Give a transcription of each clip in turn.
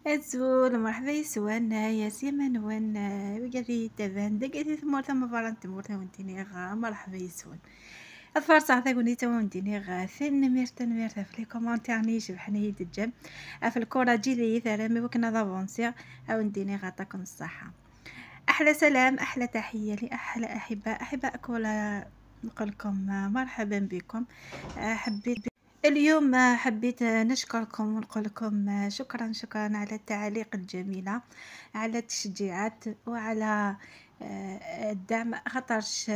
الزول مرحبا يسوان يا سيمان وين وقالي تبان دقيتي ثمورتا مباران تمورتا وانتيني غا مرحبا يسوان الفرصة ثاقوني تا وانتيني غا ثين ميرتا ميرتا في لي كومونتير نيش بحني الجم في الكورة جيلي ثرامي وكنا دافونسي او نديني غاطاكم الصحة. احلى سلام، احلى تحية لاحلى احباء احباء كولا، نقول لكم مرحبا بكم. حبيت اليوم حبيت نشكركم ونقول لكم شكرا شكرا على التعاليق الجميلة، على التشجيعات وعلى الدعم، خاطرش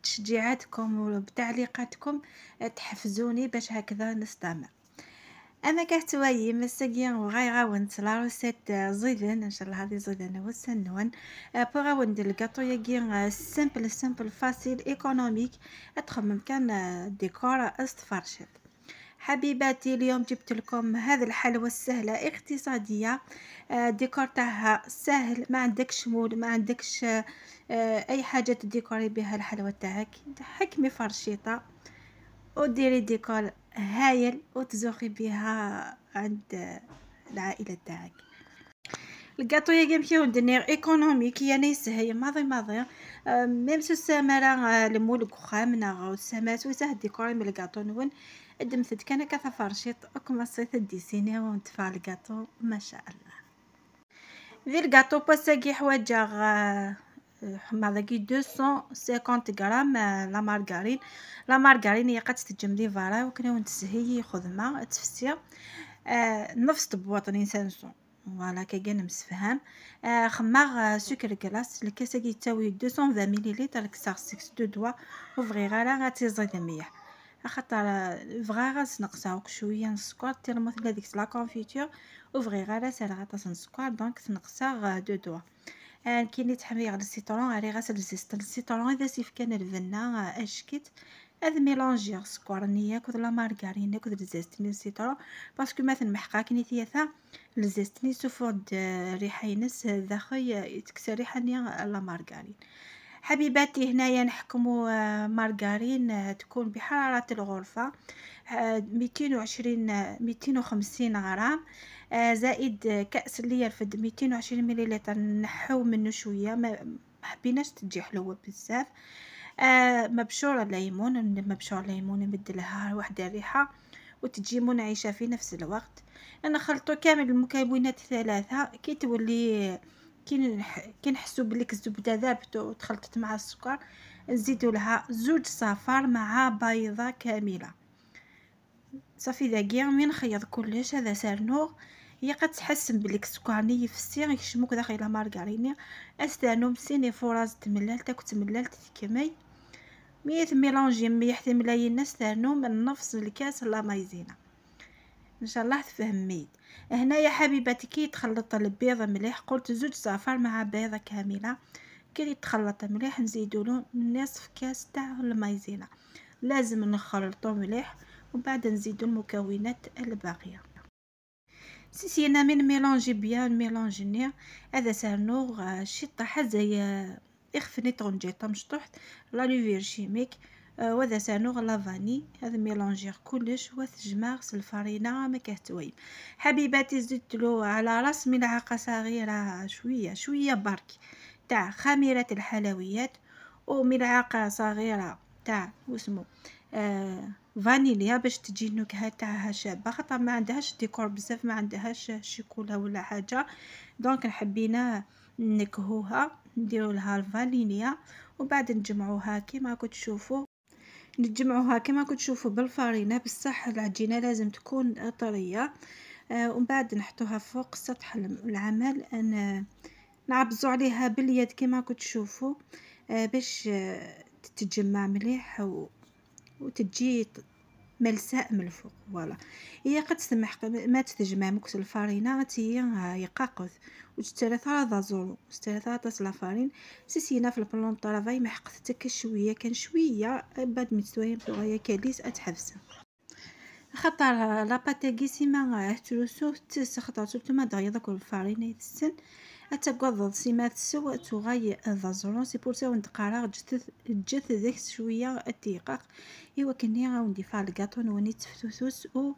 بتشجيعاتكم وبتعليقاتكم تحفزوني باش هكذا نستمر. انا كهتواي مساكين وغايغاونت la recette زيدن ان شاء الله هذه زيدن وسنون بوغا ندير الكاطو ياكي simple simple facile économique تخمم كان ديكور استفرشت. حبيباتي اليوم جبت لكم هذه الحلوى السهلة اقتصادية، ديكور تاعها سهل، ما عندكش moule، ما عندكش اي حاجة تديكوري بها الحلوى تاعك، حكمي فرشيطه وديري ديكور هايل وتزوخي بها عند العائلة تاعك. الكاطو يا كيمشيو ندير économique يعني سهي ماضي ماضي même سو سامرا ال moule كخامنا وسامات وسه ديكوري من الكاطو نون دمثت كان كثا فرشيط اكما صيت ديسيني ونتفع الكاطو ما شاء الله. ذي الكاطو باساكي حواجه ماذاكي 250 غرام la margarine. la margarine هي قد تجمدي فارا وكنا ونتسهي خدمة تفسير نفس تبوطني 500 voilà كي مسفهم. خماغ سكر glace الكاسه كي تساوي 220 مليلتر كسر 6 دو دوا وفغي غير غاتيزيد مليح خاطر فغا غاس شوية السكر تيرموت هذيك la confiture وفغي غير سال غاطاس السكر donc تنقصا deux doigts. كاين تحمي على ال citron غير غاسل ال zeste ال citron اذا سيف كان الفنا اشكيت هذا mélanger السكر نيا كود la margarine كود ال zeste ني citron parce que مثلا محقا كني ثياثا ال zeste ني سوفود ريحه ينس داخل يتكسر ريحه ني la margarine. حبيباتي هنايا نحكمو مارغرين تكون بحرارة الغرفة 220 250 غرام زائد كأس اللي يرفد 220 مليلتر نحو منه شوية ما حبيناش تجي حلوة بزاف. مبشور الليمون، مبشور الليمون نمد لها واحدة الريحة وتجي منعشة في نفس الوقت. نخلطو كامل المكونات الثلاثة كي تولي كي نحسو بلي الزبدة ذابت وتخلطت مع السكر نزيدو لها زوج صفار مع بيضة كاملة. صافي ذاكي من نخيط كلش هذا سارنوغ هي قد تحسن بلي السكر ني في يشموك داخل la margarine استانو مسيني فوراز تملال تاك تملال تكمي ميت mélanger ميح تملاين نستانو من نفس الكاس la maïzena. ان شاء الله تفهميت. هنا يا حبيباتي كي يتخلط البيض مليح قلت زوج صفار مع بيضة كاملة كي يتخلط مليح نزيدو له نصف كاس تاع المايزينا، لازم نخلطو مليح وبعد نزيدو المكونات الباقية. سيسينا من mélanger bien mélanger ني هذا سارنوغ شي طاحه زي يخفني طونجي طمشطوح la levure chimique وهذا سانوغ la vanille هذا mélanger كلش وتجمع الفرينة ما كهتويم. حبيباتي زدت له على راس ملعقة صغيرة شوية شوية برك تاع خميره الحلويات وملعقه صغيرة تاع واسمو فانيليا باش تجي النكهة تاعها شابه، خاطر ما عندهاش ديكور بزاف، ما عندهاش شيكولا ولا حاجة، donc حبينا نكهوها نديرو لها الفانيليا وبعد نجمعوها كيما كنتو تشوفوا. نجمعوها كما كنتو تشوفوا بالفارينه، بصح العجينة لازم تكون طرية. ومن بعد نحطوها فوق سطح العمل، ان نعبزو عليها باليد كما كنتو تشوفوا باش تتجمع مليح وتجي ملساء من الفوق. voilà هي قد تسمح ما تتجمع مكس الفارينه تي يقاقذ وتثلاثة ذا زورو ثلاثة la farine سيسينا في ال plan travail ما حقتك شوية كان شوية بعد مستوية صغيرة كاليس اتحبس خاطر la pâte كيسيما تروسو تس خاطر surtout ما دغيا داك الفارينه يتسن اتقضض سيما تسو تغاي ذا زورو c'est pour ça ندقارا جت ذاك شوية التيقاق ايوا كني غاوندي فا الكاطو نوني تفتوتوس و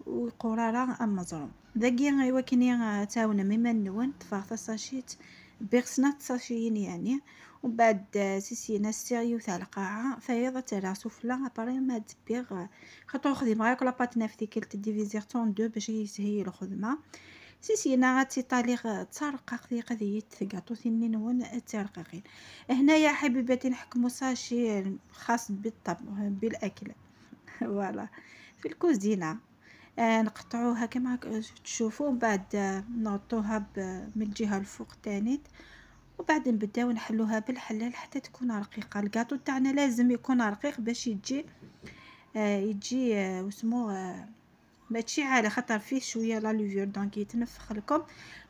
وقرارة أمزروم ذاكي إوا كني تاونا مما نون طفاغ ساشيت بيغسنا تساشيين يعني. ومن بعد سيسينا السيريو تاع القاعة فيض تاع سفلى ابري ما تبيغ خاطر خدمة غير لا بات نافتي كلت ديفيزيغ طون دو باش يسهل الخدمة. سيسينا غاتي طاليغ ترقق ذي قضية كاطو ثنين نون ترققين. هنايا حبيباتي نحكمو sachet خاص بالطبخ بالاكل voilà في الكوزينة. نقطعوها كما تشوفوا، ومن بعد نغطوها من الجهة الفوق تانيت، وبعد نبداو نحلوها بالحلال حتى تكون رقيقه. الكاطو تاعنا لازم يكون رقيق باش يجي واسمو ماشي عالي، خاطر فيه شوية la levure donc يتنفخ لكم.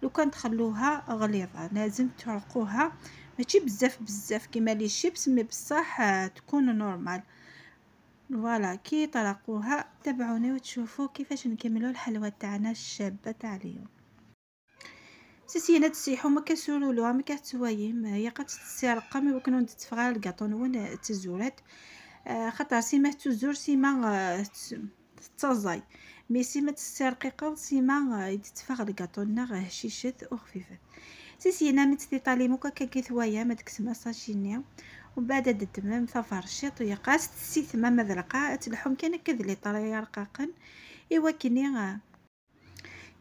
لو كان تخلوها غليظة لازم ترقوها ماشي بزاف بزاف كيما les chips، mais بصح تكون normale. voilà كي طرقوها تابعوني وتشوفوا كيفاش نكملوا الحلوة تاعنا الشابة تاع اليوم. سيسينا تسيحو ما كسولولوها ما كتوايم هي قد تسيرقا مي وكنون تتفغى الكاطو نون تزورات. خاطر سيما تزور سيما تزاي mais سيما تسيرقيقه سيما يتفغ الكاطو نا هشيشت وخفيفة. سيسينا متثيطالي موكا كيثوايا ما تكسما ساشينيا، ومن بعد ددمم ثفرشيط ويقاس تسيثما مذرقة تلحم كان كذلي طريقة رقاقا. إوا كني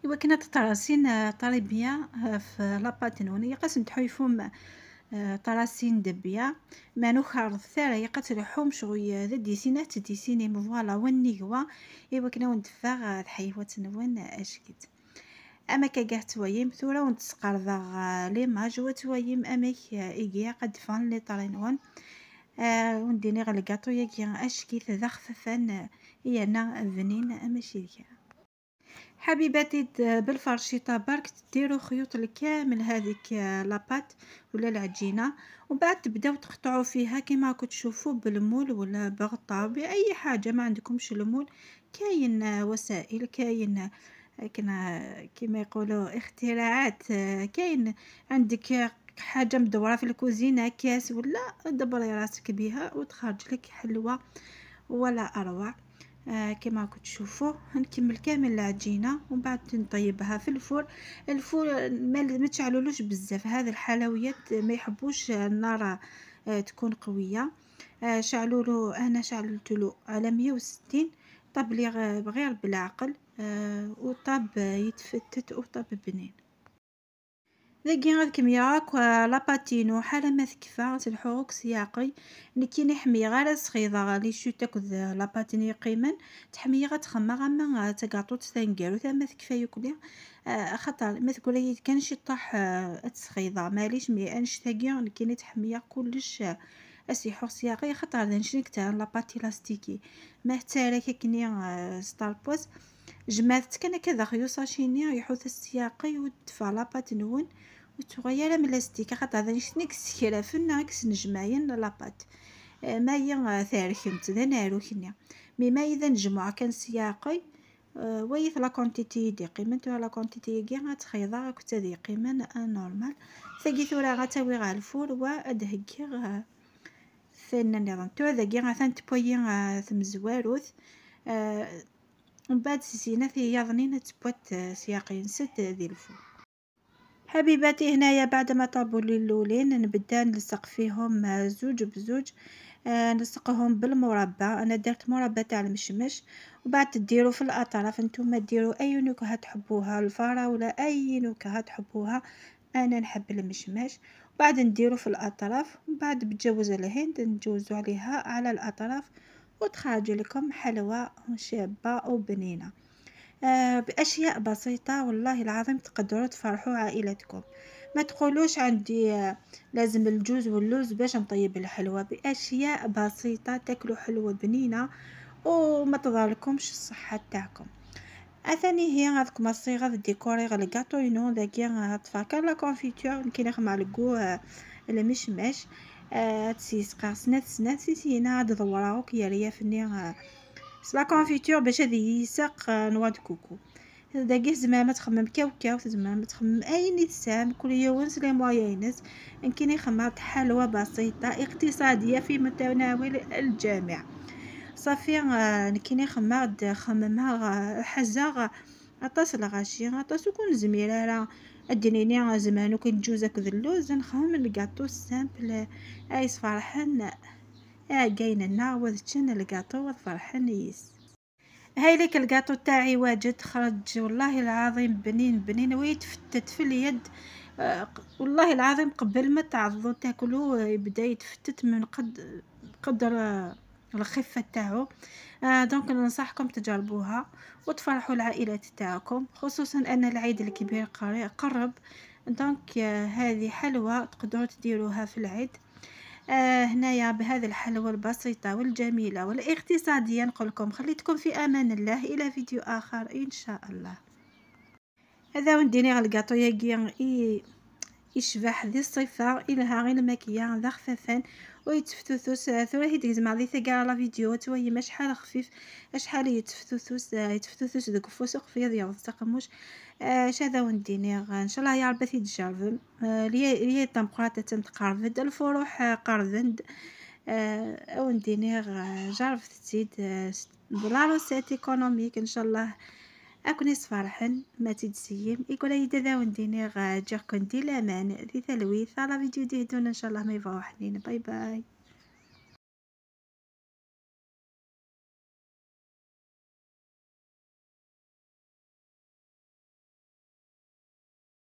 إوا كنا تطراسين طريبيا في لاباتنون يقاس نتحيفهم طراسين دبيا ما نخرض ثارا يقاس تلحم شغل ذا ديسينات ديسيني فوالا ونيغوا. إوا كنا وندفع حيوات نون أشكيت اما كاع توايم ثورة ونتسقرض لي ماج وتوايم امك ايكيا قد فان لي طرينون. ونديني غير الكاطو ياكي اشكيت ذا خففان يانا بنين ماشي كاع. حبيباتي بالفرشيطه برك ديروا خيوط الكامل هذيك la pâte ولا العجينة، ومن بعد تبداو تقطعوا فيها كما راكم تشوفوا بال moule ولا بغطا باي حاجة. ما عندكمش ال moule كاين وسائل، كاين كما يقولوا اختراعات، كاين عندك حاجة مدورة في الكوزينة كاس ولا دبري راسك بها وتخرج لك حلوة ولا اروع. كما راكم تشوفوا نكمل كامل العجينة ومن بعد نطيبها في ال four. ال four ما تشعلولوش بزاف، هذه الحلويات ما يحبوش النار تكون قوية. شعلولو، انا شعلتلو على 160، طاب لي غير بالعقل، وطاب يتفتت وطاب بنين. ذاكي غاد كمياك لاباتينو حاله ما تكفى تلحوك سياقي نكيني حمي غير سخيضه لي شو تاكل لاباتيني قيما تحمي غتخمى غما تاكاطو تثنقالو ثما تكفى يكلي. خاطر ما تقولي كان شي طاح تسخيضه ماليش مي انش تاكي نكيني تحميه كلش اسيحو سياقي خاطر نشريك تاع لاباتي لاستيكي ما حتى كني ستار بوز جمعت كان كذا خيو ساشيني يحوث السياقي ودفع لابات نون وتغير من لاستيك خاطر هذا نشنيك سكرافن كس نجمعين لابات. ما هي ثاركمت ذا ناروكني مي ما اذا نجمع كان سياقي. ويث لا كونتيتي دي قيمة لا كونتيتي كي غتخيضا كنت دي قيمة نورمال. ثاقي ثورا غتاوي غا الفور وادهكي ثاني النظام تو ذاكي غاثان تبوي ثمزواروث. ومن بعد سيسينا في ياضنين تبوت سياقين ست ذي الفور. حبيباتي هنايا بعد ما طابوا لي الاولين نبدا نلصق فيهم زوج بزوج. نلصقهم بالمربى، انا درت مربى تاع المشمش. وبعد تديروا في الاطراف نتوما ديروا اي نكهة تحبوها، الفراوله ولا اي نكهة تحبوها، انا نحب المشمش. وبعد نديرو في الاطراف، ومن بعد بتجوز الهند نجوزو عليها على الاطراف وتخرج لكم حلوة شابه وبنينه. باشياء بسيطة والله العظيم تقدروا تفرحوا عائلتكم. ما تقولوش عندي لازم الجوز واللوز باش نطيب الحلوة، باشياء بسيطة تاكلوا حلوة بنينه وما تضرلكمش الصحة تاعكم. اثاني هي غادكم الصيغة ديكوري غير الكاطو ينو داكي غتفاكر la confiture كاين مع الكو المشماش. تسيسقا سنات سنات سيسينا عاد ضوراوك يا ريا فني la confiture باش هذه يساق noix de coco. داكي زعما ما تخمم كاوكاو زعما ما تخمم اي نسام كل يوم les moyens يمكن خمات حلوة بسيطة اقتصادية في متناول الجميع. صافي نكيني خماغد خممها حزاغ اطاس الغاشي اطاس وكون زميلة راه الدنيني زمان وكي تجوز اللوز نخمم ال gâteau simple ايس فرحان كاين وذ الكاطو وفرحان يس. هاي ليك الكاطو تاعي واجد خرج والله العظيم بنين بنين ويتفتت في اليد، والله العظيم قبل ما تعضو تاكلو يبدا يتفتت من قدر الخفة تاعو. donc ننصحكم تجربوها وتفرحوا العائلات تاعكم، خصوصا ان العيد الكبير قرب. donc هذه حلوة تقدروا تديروها في العيد. هنايا بهذه الحلوة البسيطة والجميلة والاقتصادية نقول لكم خليتكم في امان الله الى فيديو اخر ان شاء الله. هذا ونديني غير الكاطو ياكي يشبح ذي الصفة إلها غير الماكية ذا خفافان ويتفتوثوس ثورة هي زعما ذي ثقا la vidéo توي ما شحال خفيف شحال يتفتوثوس يتفتوثوس ذوك فوس خفيض يا تقموش. شذا ونديني ان شاء الله يا ربي تجرب لي تمقرات تنتقربد الفروح قربند. ونديني جربت تزيد ب la recette économique ان شاء الله اكوني صفرحن ما تدسيم يقول لي دا ونديني جاكم دي الامان دي ثلويث على فيديو دي ان شاء الله ما يبغوا حنين. باي باي.